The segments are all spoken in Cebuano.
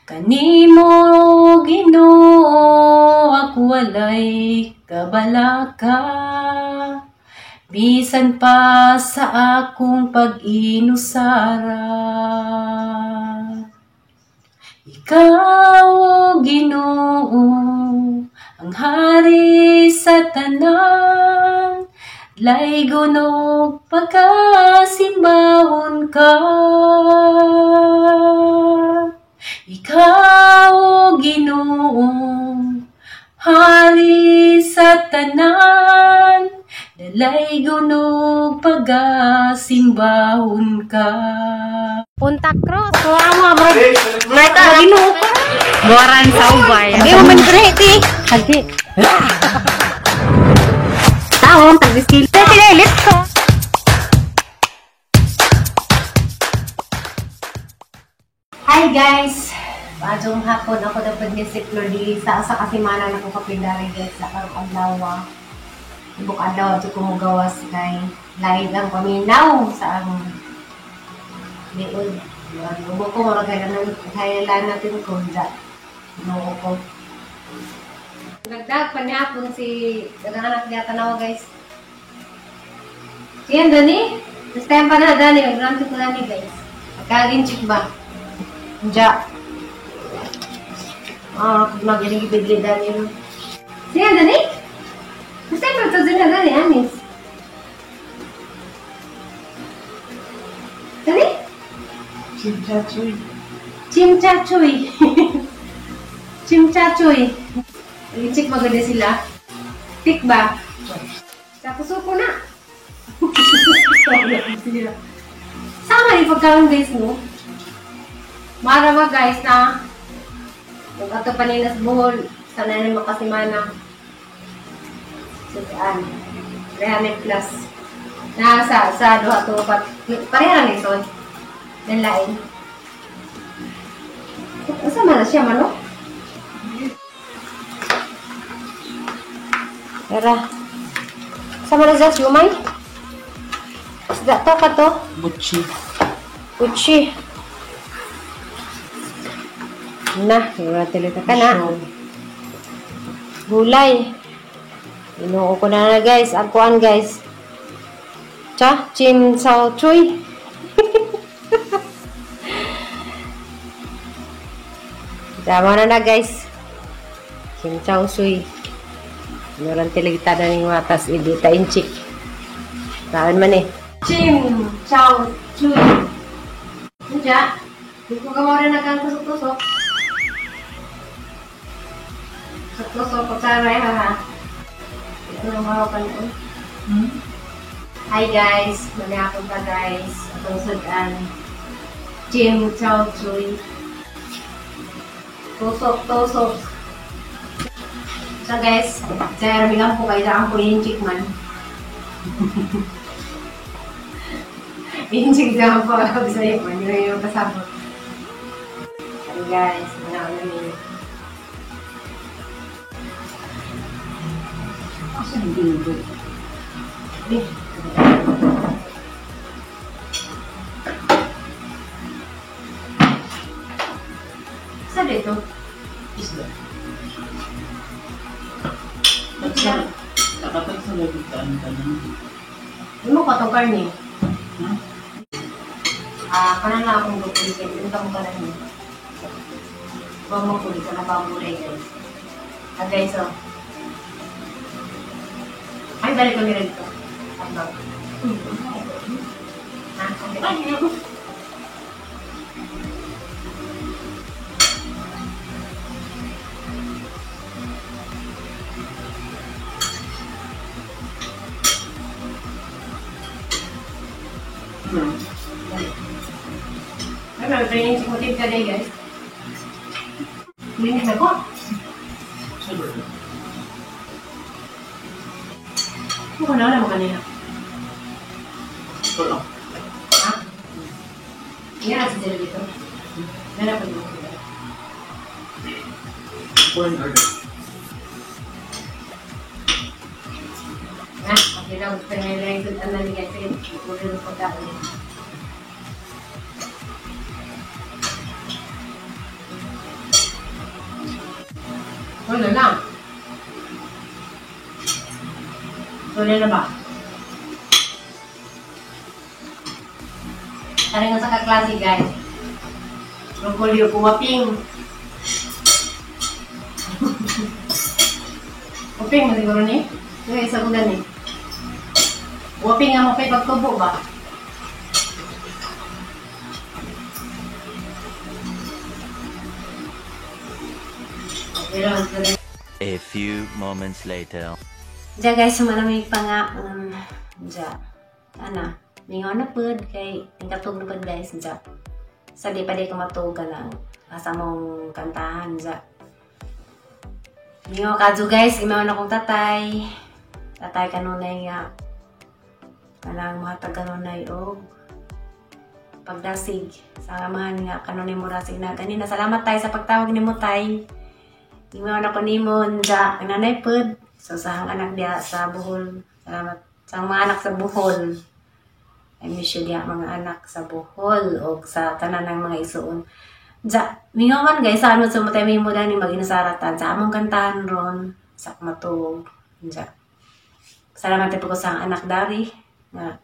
Kanimo, Ginoo, ako walay kabalaka, bisan pa sa akong pag-inusara. Ikaw, O Ginoo, ang hari sa tanan, laygon og pagkasimbahon ka. Ikaw, O Ginoo, hari sa tanan, dalaygon og pagasimbahon ka. Punta Cruz. Ginoo ka. Buwaran sa ubay. Di mo man ti. Hagi. Taong tag-skill. Sige, let's go. Hi guys! Maayong hapon, ako dapat ni si Flor di sa asa ka semana na ko kapindari guys sa karong adlaw. Ibok adlaw ato ko mogawas kay lain lang kami now sa ang liod. Ubo ko murag kailan natin ko dya. Ginoo ko. Nagdag pa niya hapon si daghang anak niya tanaw guys. Siyan dani? Basta yan pa na dani, magramti ko dani guys. Pagkagin chick ba? Diya. Ah, magaling ibigli dani no. Siyan dani? Basta yan pa ito dani dani, anis. Dani? Chimchachuy. Chimchachuy. Chimchachuy. Ichik maganda sila. Tik ba? Tapos suko na. Sama rin pagkaon guys no? Mara ba guys na kung ato paninas buhol, sana na makasimana. Saan? 300 plus. Na sa duha to pat pareha ni son. Then lain. Asa man na siya mano? Tara. Sama na siya siumay? Isda to ka to? Butchi. Butchi. Na, wala tuloy ka na. Gulay. Inuo ko na na guys. Ang kuan guys. Cha, chim sao chuy. Tama na na guys. Chim chao sui. Inuran tiligta na ng matas. Ibita inchik. Taan man eh. Chim chao chuy. Diya. Hindi ko gawa rin nagkang tusok-tusok. Tusok-tusok. Pagsaray ha ha. Ito na mahawakan ko. Hi guys. Manakot pa guys. Atong sudan. Chim chao chuy. Tusok-tusok. So guys, sir, bilang po kayo sa ang inchik man. Inchik lang po ako sa iyo man. Yun yung kasabot. Hi guys, mga ano niyo. Asa hindi nito? Eh. Saan dito? Isda. Nakatag sa lagi taan ka na. Hindi mo katong karne. Ha? Ah, kanan na akong gupulitin. Hindi ka mo kanan niyo. Huwag mo kulit ka na pang gulay guys. Ah guys, oh. Ay, balik kami rin ito. Ang bag. Ha? Okay. Ay, Ay, may training si Kutib ka day, guys. Linis ako. Siguro. Ano ka na alam kanina? Ito lang. Ha? Yan ang sila dito. Meron pa dito. Corn order. Ha? Okay lang. Gusto nga lang yung ang naligay sa'yo. Order ng pagkain. Wala na. Wala na ba? Tara nga sa kaklase, guys. Rogolyo puwaping. Waping mo siguro ni? Ito isa ko gani. Waping nga mo pa'y pagtubo ba? Okay lang. A few moments later. Diya guys, malamig pa nga. Diya. Ana, mingaw na pud kay nagkatug na pud guys. Diya. Sa di pa di ko matuog ka lang. Asa mong kantahan. Diya. Mingaw ka dyo guys. Gimaw na kong tatay. Tatay kanunay nga. Kanang muhatag kanunay og pagdasig. Sa amahan nga kanunay mo dasig na. Ganina, salamat tay sa pagtawag nimo tay. Gimaw na ko nimo. Diya. Ang nanay pud. So, sa ang anak diya sa Bohol. Salamat. Sa mga anak sa Bohol. I miss you diya mga anak sa Bohol o sa tanan ng mga isuon. Diya, mingaw man guys, sa ano sa matay may mo dani mag-inasaratan. Sa among kantahan ron, sa kumatog. Diya. Salamat po ko sa ang anak dari. Nga,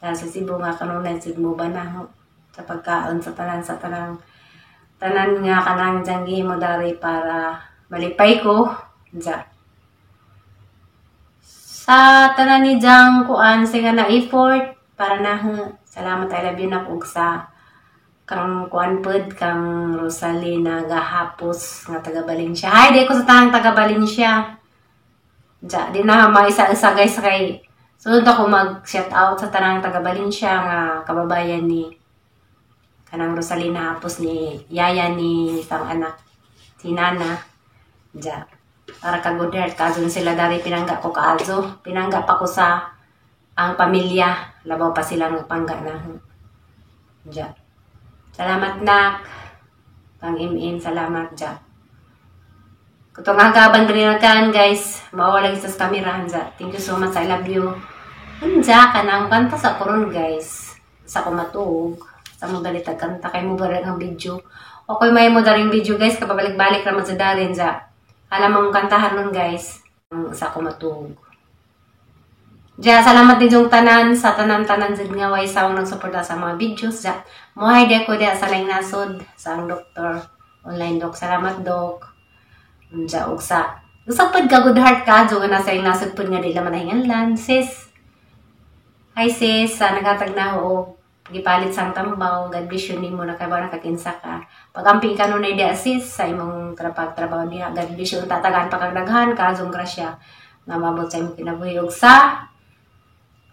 dahil sa Cebu nga kanunay, Cebu ba na ho? Sa pagkaon sa tanan, sa tanang tanan nga kanang diyang mo dari para malipay ko. Diya. Sa tanan ni Jang kuan sa nga na effort para na salamat I love you na ug sa kang kuan pud kang Rosalina gahapos nga taga Valencia. Hi di ko sa tanang taga Valencia. Ja, di na maisa-isa guys kay sunod ako mag shout out sa tanang taga Valencia nga kababayan ni kanang Rosalina hapos ni yaya ni sang anak si Nana. Ja. Para ka good heart kason sila dari pinangga ko kaazo pinangga pa ko sa ang pamilya labaw pa sila ng pangga na. Ja. Salamat nak pang im salamat ja. Kutong hagaban kan guys mawala lagi sa kamera ja. Thank you so much, I love you. Unja kanang kanta sa koron guys sa kumatug sa mo dalitag kanta kay mo barang ang video. Okay may mo daring video guys kapabalik-balik ra man sa darin ja. Alam mong kantahan nun guys sa kumatug. Ja, salamat din yung tanan sa tanan-tanan jud nga way sa nagsuporta sa mga videos ja. Mohay de ko dia sa laing nasod sa ang doktor online doc. Salamat doc. Ja og sa usa pud ka good heart ka jo nga nasa laing nasod pud nga di laman nahinganlan sis. Hi sis, sa naghatag na og gipalit sang tambaw. God bless you nimo na kay ba nakakinsa ka. Pagamping ka nunay diha sis sa imong trabaho diha. God bless you tatagaan pa kag daghan kaazong grasya nga maabot sa imong kinabuhi ug sa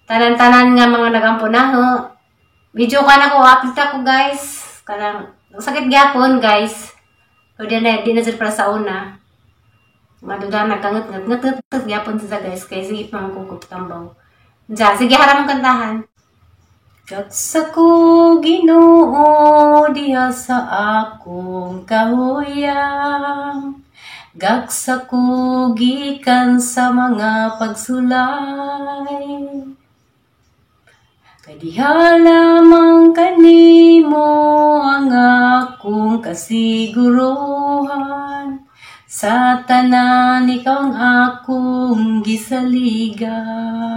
tanan-tanan nga mga nagampo na ho. Video ka na ko update ako guys. Kanang sakit gyapon guys. Pero di na jud para sa una. Maduda nagkangat ngat ngat ngat gyapon sa guys kay sige pa man kog tambaw. Ja, sige haram ang kantahan. Gagsa ko Ginoo diha sa akong kahuyang. Gagsa ko gikan sa mga pagsulay. Kay diha lamang kanimo ang akong kasiguruhan. Sa tanan ikaw ang akong gisaligan.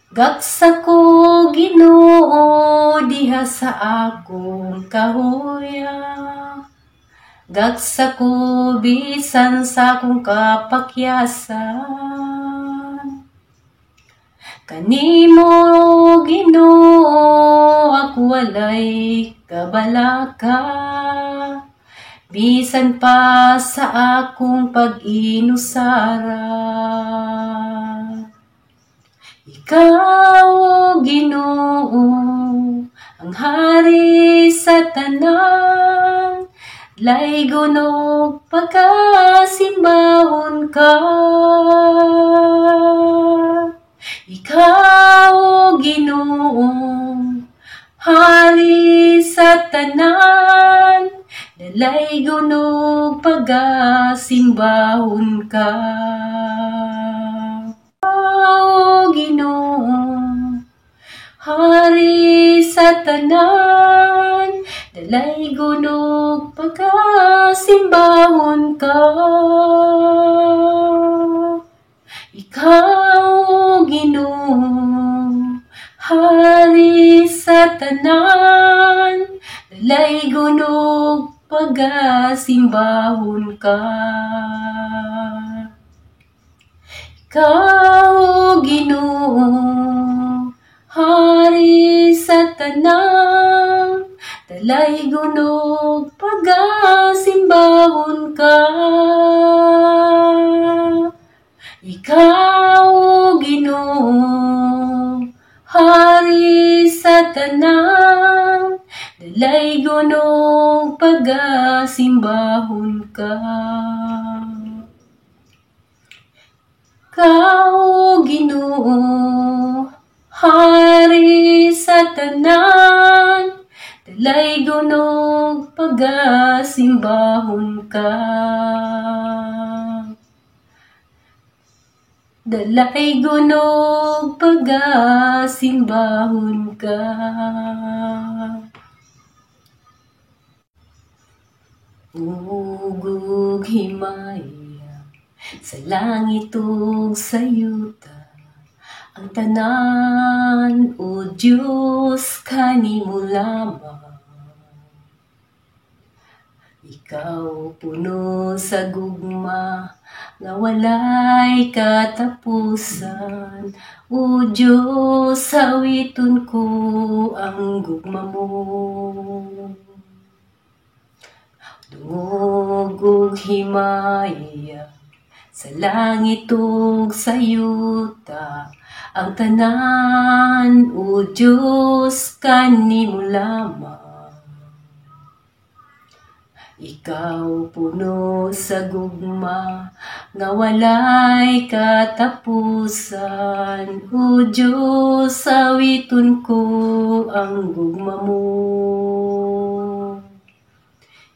Gagsa ko Ginoo diha sa akong kahuyang. Gagsa ko bisan sa akong kapakyasan. Kanimo Ginoo ako walay kabalaka. Bisan pa sa akong pag-inusara. Ikaw, O Ginoo, ang hari sa tanan, laygonog pagkasimbahon ka. Ikaw, O Ginoo, hari sa tanan, dalaygonog pagkasimbahon ka. O Ginoo, hari sa tanan, Dalay gunog pagkasimbahon ka. Ikaw, O Ginoo, hari sa tanan, dalay gunog pagasimbahon ka. Ikaw, O Ginoo, hari sa tanan, dalay gunog pagasimbahon ka. Ikaw, O Ginoo, hari sa tanan, dalay gunog pagasimbahon ka. Ikaw, O Ginoo, hari sa tanan, dalay gunog pagasimbahon ka. Dalay gunog pagasimbahon ka. Ug himaya sa langit ug sa yuta, ang tanan, O Dios, kanimo lamang. Ikaw puno sa gugma nga walay katapusan, O Dios, awiton ko ang gugma mo. Dungog ug himaya sa langit ug sa yuta, ang tanan, O Dios, kanimo lamang. Ikaw puno sa gugma nga walay katapusan, O Dios, awiton ko ang gugma mo.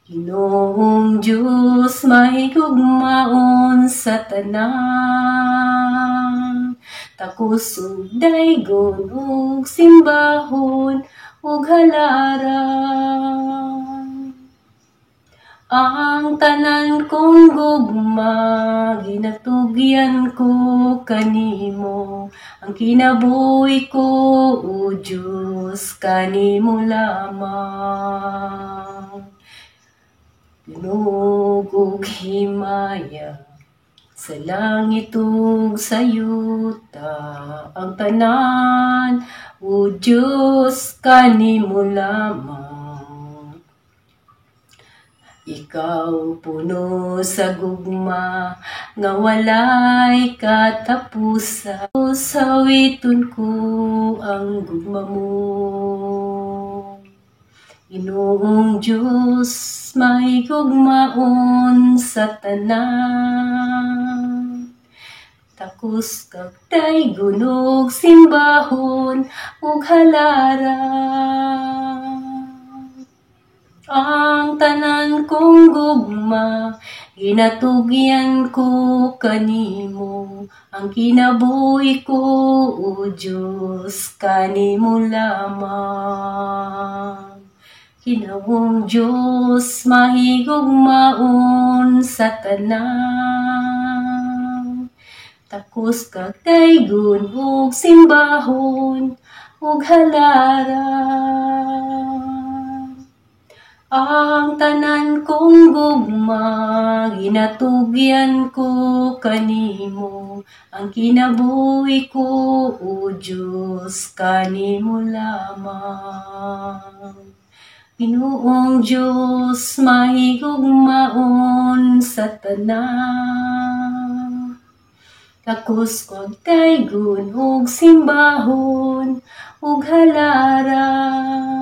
Ginoong Dios, mahigugmaon sa tanan, takos ug daygon ug simbahon ug halaran. Ang tanan kong gugma ginatugyan ko kanimo, ang kinabuhi ko, O Dios, kanimo lamang. Dungog ug himaya sa langit ug sa yuta, ang tanan, O Dios, kanimo lamang. Ikaw puno sa gugma nga walay katapusan, awiton ko ang gugma mo. Ginoong Dios, mahigugmaon sa tanan, takos kag daygon ug simbahon ug halaran. Ang tanan kong gugma ginatugyan ko kanimo, ang kinabuhi ko, O Dios, kanimo lamang. Ginoong Dios, mahigugmaon sa tanan, takos kag daygon ug simbahon ug halaran. Ang tanan kong gugma ginatugyan ko kanimo, ang kinabuhi ko, O Dios, kanimo lamang. Ginoong Dios, mahigugmaon sa tanan, takos kag daygon ug simbahon ug halaran.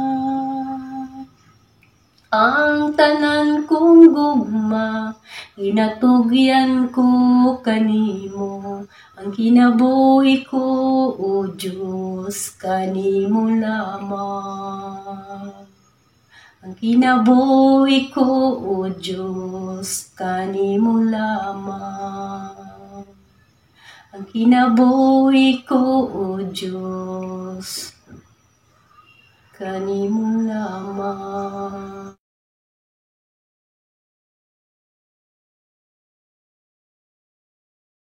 Ang tanan kong gugma ginatugyan ko kanimo, ang kinabuhi ko, O Dios, kanimo lamang. Ang kinabuhi ko, O Dios, kanimo lamang. Ang kinabuhi ko, O Dios, Kanimo lamang.